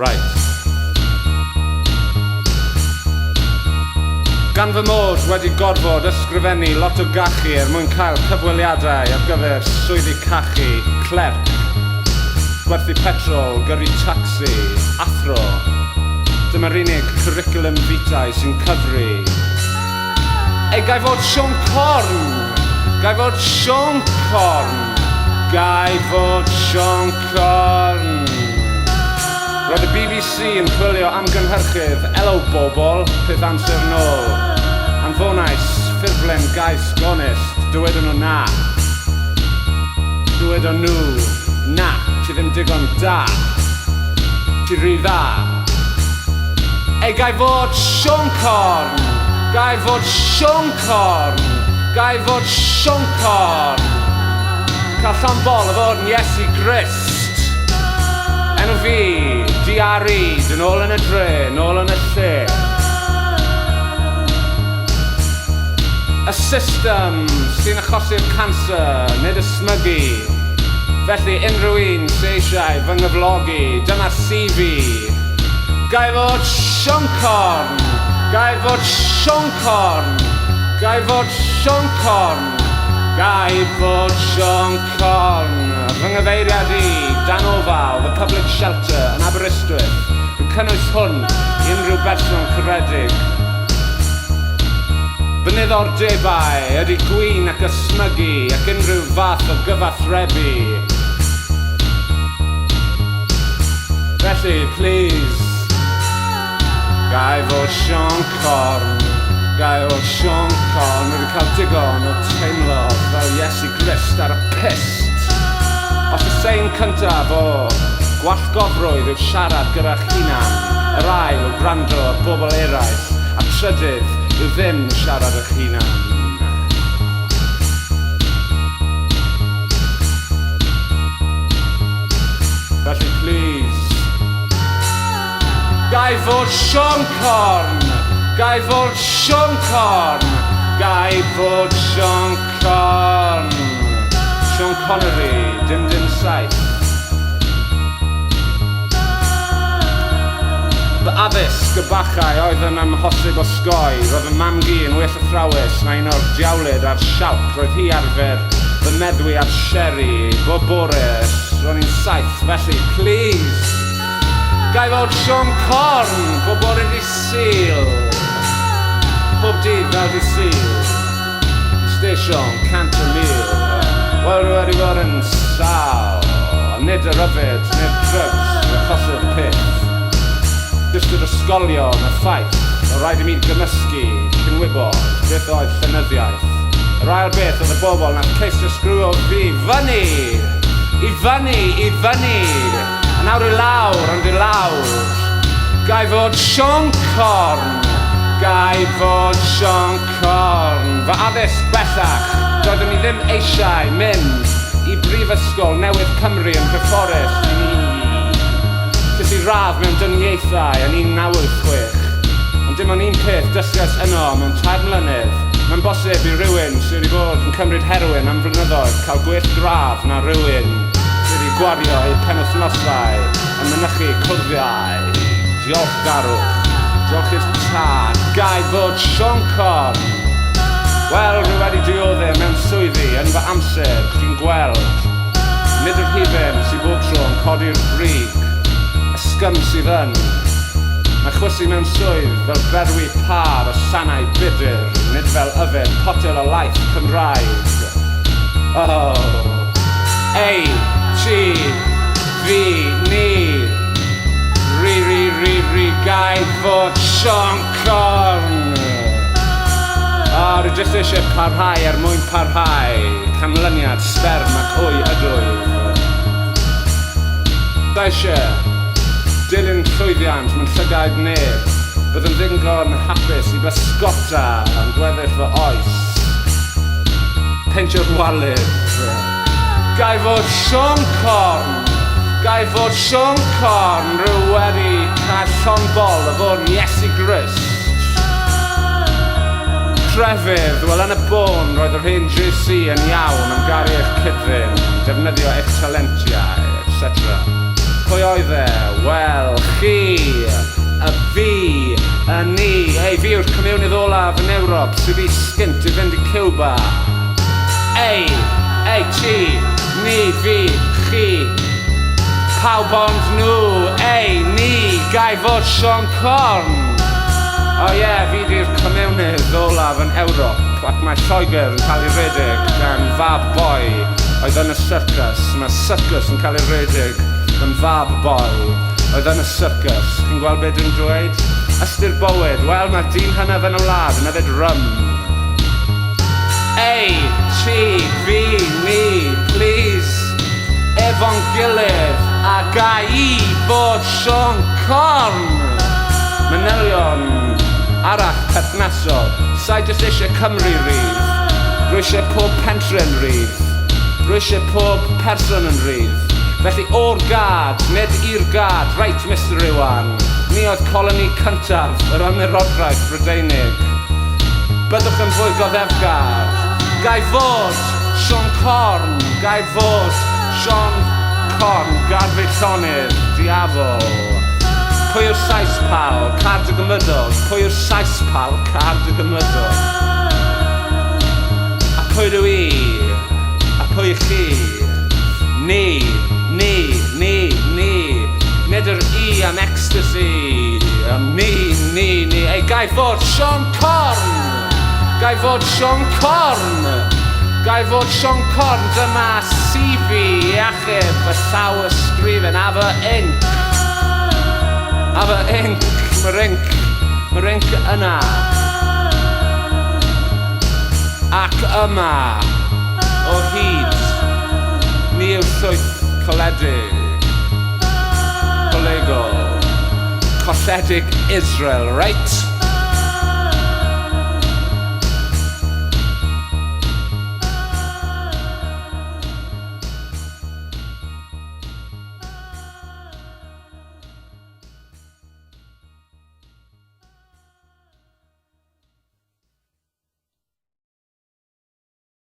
Right. Gan fy mod wedi gorfod ysgrifennu lot o gachu er mwyn cael cyfweliadau ar gyfer swyddi cachu, clerc, gwerthu petrol, gyrru tacsi, athro, dyma'r unig curriculum vitae sy'n cyfri. Ei, gai fod Siôn Corn! Gai fod Siôn Corn! Gai fod Siôn Corn! Roedd y BBC yn chwilio am gynhyrchydd Elo Bobl peth amser nôl. Anfonais ffurflen gais gonest, dywedon nhw na. Dywedon nhw, na, ti ddim digon da. Ti rhy dda. Ei, gai fod Siôn Corn! Gai fod Siôn Corn! Gai fod Siôn Corn! Cael llond bol o fod yn Iesu Grist! Enw fi, DRE, dyn ôl yn y dre, nôl yn y lle. Y system sy'n achosi'r canser, nid ysmygu. Felly unrhyw un sy eisiau fy nghyflogi, dyma CV. Gai fod Siôn Corn! Gai fod Siôn Corn! Gai fod Siôn Corn! Gai fod Siôn Corn! Fy nghyfeiriad i, Dan Ofal, The Public Shelter yn Aberystwyth. Dwi'n cynnwys hwn i unrhyw berson caredig. Fy niddordebau ydy gwin ac ysmygu ac unrhyw fath o gyfathrebu. Felly, please, gai fod Siôn Corn, gai fod Siôn Corn, wedi cael digon o teimlo fel Iesu Grist ar y pyst. Os y sein cyntaf o gwallgofrwydd yw siarad gyda'ch hunan, yr ail yw gwrando ar bobl eraill, a'r trydydd yw ddim siarad â'ch hunan. Felly please. Gai fod Siôn Corn! Gai fod Siôn Corn! Gai fod Siôn Corn! Sean Connery, dim dim saith. Fy addysg y bachau oedd yn amhosib osgoi. Roedd fy mam-gu yn well athrawes na un o'r diawled a'r sialc. Roedd hi arfer fy meddwi ar sherry bob bore ers ro'n i'n saith, felly please! Ga i fod Siôn Corn bob bore dydd Sul? Pob dydd fel dydd Sul. Station, 100 y mil. Wel, rwy wedi bod yn sâl. Ond nid yr yfed, nid drugs, yn achosi'r peth. Jyst yr ysgolion, y ffaith, o rhaid i mi gymysgu cyn wybod beth oedd llenyddiaeth. Yr ail beth oedd y bobl nath ceisio sgrwio fi fyny! I fyny, i fyny! A nawr i lawr, ond i lawr. Gai fod Siôn Corn! Gai fod Siôn Corn! Fy addysg bellach, doeddwn i ddim eisiau mynd i Brifysgol Newydd Cymru yn Nhreforest i mi. Ces i radd mewn dyniaethau yn 1986, ond dim ond un peth dysgais yno mewn 3 mlynedd. Mae'n bosib i rywun sydd wedi bod yn cymryd heroin am flynyddoedd cael gwell gradd na rywun sydd wedi gwario eu penwythnosau yn mynychu clyddiau. Diolchgarwch. Diolch i'r tad. Gai fod Siôn Corn! Wel, rwy wedi dioddef mewn swyddi yn fy amser, chdi'n gweld. Nid yr hufen sydd bob tro yn codi'r brig. Y sgym sydd yn. Mae chwysu mewn swydd fel berwi pâr o sanau budr, nid fel yfed potel o laeth Cymraeg. Oh. Ei, ti, fi, ni. Ri, ri, ri, ri, gai fod Siôn Corn! O, rwy jyst eisiau parhau er mwyn parhau. Canlyniad sberm ac wy ydwyf. Da eisiau dilyn llwyddiant mewn llygaid neb. Byddwn ddigon hapus i bysgota am gweddill fy oes. Peintio'r walydd. Gai fod Siôn Corn! Gai fod Siôn Corn rhyw wedi cael llond bol o fod yn Iesu Grist. Crefydd, wel yn y bôn roedd yr hen JC yn iawn am garu eich cydfyn, defnyddio eich talentiau, etc. Pwy oedd e? Wel, chi, y fi, y ni. Ei, fi yw'r comiwnydd olaf yn Ewrop sydd i sgint i fynd i Cuba. Ei, ei, ti, ni, fi, chi. Pawb ond nhw, ei, ni, gai fod Siôn Corn. O ie, yeah, fi di'r comiwnydd olaf yn Ewrop, ac mae Lloegr yn cael ei redeg gan fab boi oedd yn y syrcas. Mae syrcas yn cael ei redeg gan fab boi oedd yn y syrcas. Chi'n gweld beth dwi'n dweud? Ystyr bywyd, wel, mae'r dyn hynaf yn y wlad yn yfed rym. Ei, ti, fi, ni, please, efo'n gilydd, a ga i fod Siôn Corn! Manylion arall perthnasol. Sai jyst eisiau Cymru rydd. Rwy eisiau pob pentre'n rydd. Rwy eisiau pob person yn rydd. Felly o'r gad, nid i'r gad, reit Mister Iwan. Ni oedd coloni cyntaf yr Ymerodraeth Brydeinig. Byddwch yn fwy goddefgar. Gai fod Siôn Corn, gai fod Siôn Corn, gad fi llonydd, diafol. Pwy yw'r Sais pal, car dy gymydog? Pwy yw'r Sais pal, car dy gymydog? A pwy dw i? A pwy ych chi? Ni, ni, ni, ni. Nid yr E am ecstasy. Am ni, ni, ni. Ei, gai fod Siôn Corn! Gai fod Siôn Corn! Gai fod Siôn Corn, dyma CV i achub fy llaw ysgrifen a fy inc. A fy inc, mae'r inc, mae'r inc yna. Ac yma, o hyd, ni yw llwyth colledig, colegol, colledig Israel, reit?